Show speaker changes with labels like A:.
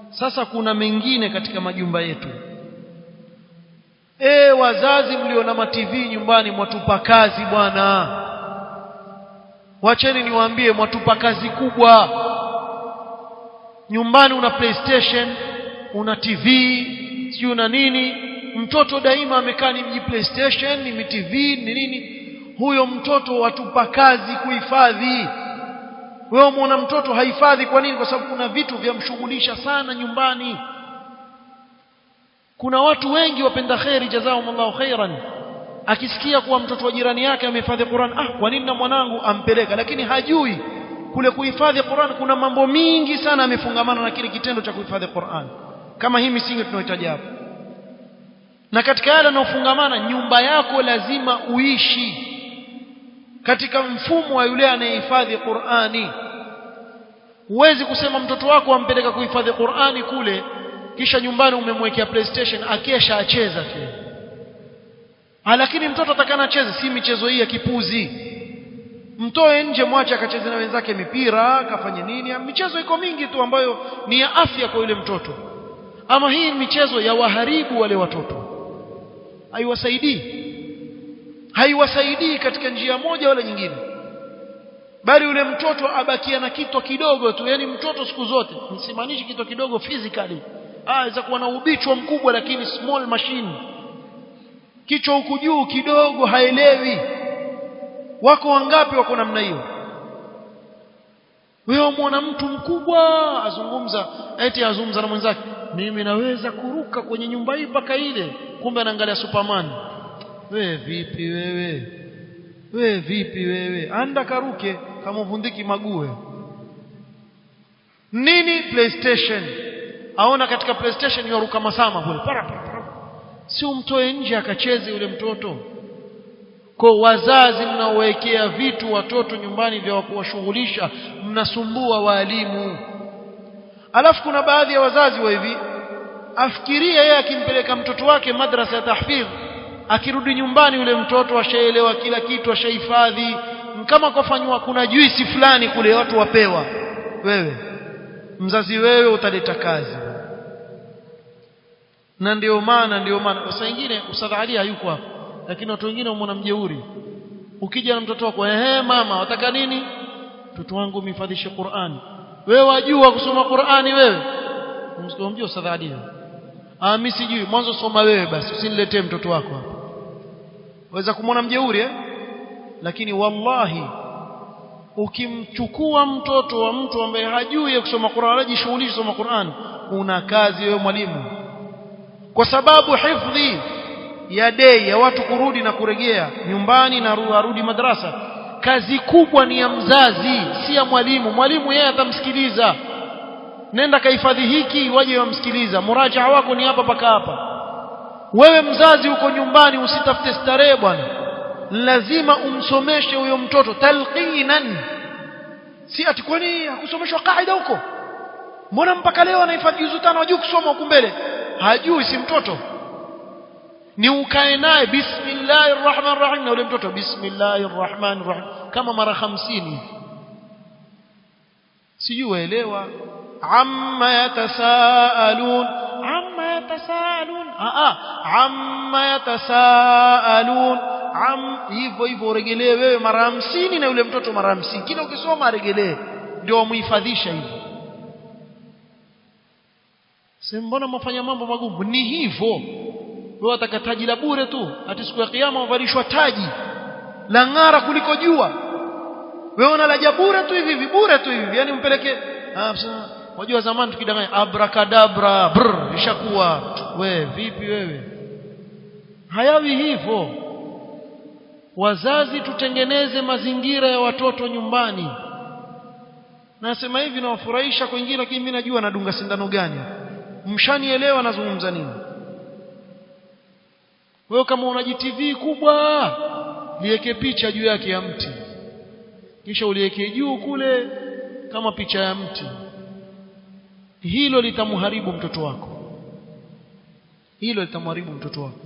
A: Sasa kuna mengine katika majumba yetu. Wazazi mlio na ma-TV nyumbani, mwatupa kazi bwana. Wacheni niwaambie, mwatupa kazi kubwa. Nyumbani una PlayStation, una TV, sio una nini, mtoto daima amekaa ni mji PlayStation, ni TV, ni nini. Huyo mtoto watupa kazi kuhifadhi. Wewe muona mtoto hahifadhi, kwa nini? Kwa sababu kuna vitu vya mshughulisha sana nyumbani. Kuna watu wengi wapenda kheri, jazakumullahu khairan, akisikia kuwa mtoto wa jirani yake amehifadhi Qur'an, kwa nini na mwanangu ampeleka? Lakini hajui kule kuhifadhi Qur'an kuna mambo mingi sana amefungamana na kile kitendo cha kuhifadhi Qur'an, kama hii misingi tunayohitaji hapa. Na katika yale yanayofungamana, nyumba yako lazima uishi katika mfumo wa yule anayehifadhi Qur'ani. Huwezi kusema mtoto wako ampeleka kuhifadhi Qur'ani kule, kisha nyumbani umemwekea PlayStation akesha acheza tu. Lakini mtoto atakana acheze, si michezo hii ya kipuzi. Mtoe nje, mwache akacheze na wenzake mipira, akafanye nini. Michezo iko mingi tu ambayo ni ya afya kwa yule mtoto. Ama hii michezo ya waharibu wale watoto, haiwasaidii, haiwasaidii katika njia moja wala nyingine, bali yule mtoto abakia na kitu kidogo tu. Yani mtoto siku zote, msimaanishi kitu kidogo physically, aweza kuwa na ubichwa mkubwa, lakini small machine, kichwa huku juu kidogo, haelewi. Wako wangapi wako namna hiyo? Wewe muona mtu mkubwa azungumza, eti azungumza na mwenzake, mimi naweza kuruka kwenye nyumba hii mpaka ile, kumbe anaangalia Superman. Wewe vipi wewe? Wewe vipi wewe? Anda karuke kama uvundiki mague. Nini PlayStation? Aona katika PlayStation yaruka masama kule. Para, para, para. Si umtoe nje akacheze yule mtoto. Kwa wazazi mnaowekea vitu watoto nyumbani vya kuwashughulisha, mnasumbua walimu. Alafu kuna baadhi ya wazazi wa hivi, afikirie yeye akimpeleka mtoto wake madrasa ya tahfidh, akirudi nyumbani yule mtoto ashaelewa kila kitu, ashahifadhi, kama kufanywa kuna juisi fulani kule watu wapewa. Wewe mzazi, wewe utaleta kazi. Na ndio maana saa nyingine Ustadh Ali hayuko hapa, lakini watu wengine wamuona mjeuri. Ukija na mtoto wako, ehe mama wataka nini? Mtoto wangu mhifadhishe Qur'an. Wewe wajua kusoma Qur'ani wewe? Msikomjua Ustadh Ali. Mimi sijui. Mwanzo soma wewe basi, usiniletee mtoto wako hapa. Waweza kumwona mjeuri Lakini wallahi ukimchukua mtoto wa mtu ambaye hajui kusoma Qur'an, hajishughulishi kusoma Qur'an, una kazi wewe mwalimu. Kwa sababu hifdhi ya dei ya watu kurudi na kuregea nyumbani na arudi madrasa, kazi kubwa ni ya mzazi, si ya mwalimu. Mwalimu yeye atamsikiliza, nenda kahifadhi hiki, waje wamsikiliza, murajaa wako ni hapa paka hapa. Wewe mzazi uko nyumbani, usitafute starehe bwana, lazima umsomeshe huyo mtoto talqinan. Si ati kwani hakusomeshwa kaida huko, mbona mpaka leo anahifadhi juzu 5 hajui kusoma huko mbele? Hajui, si mtoto. Ni ukae naye bismillahir rahmanir rahim, na yule mtoto bismillahir rahmanir rahim kama mara 50. Sijui waelewa. Amma yatasaalun, amma yatasaalun, amma yatasaalun, am, hivyo hivyo uregelee wewe mara 50 na yule mtoto mara 50. Kila ukisoma aregelee, ndio muhifadhisha hivyo. Si mbona mfanya mambo magumu? Ni hivyo. Wewe wataka taji la bure tu, ati siku ya kiyama uvalishwa taji la ng'ara kuliko jua. Wewe unalaja bure tu hivi hivi, bure tu hivi. Yani mpeleke wajua zamani tukidanganya abracadabra, brr, ishakuwa. We vipi wewe? Hayawi hivyo. Wazazi tutengeneze mazingira ya watoto nyumbani. Nasema hivi nawafurahisha kwingine, lakini mimi najua nadunga sindano gani. Mshanielewa nazungumza nini? Wewe kama una TV kubwa, liweke picha juu yake ya mti, kisha uliweke juu kule kama picha ya mti. Hilo litamharibu mtoto wako, hilo litamharibu mtoto wako.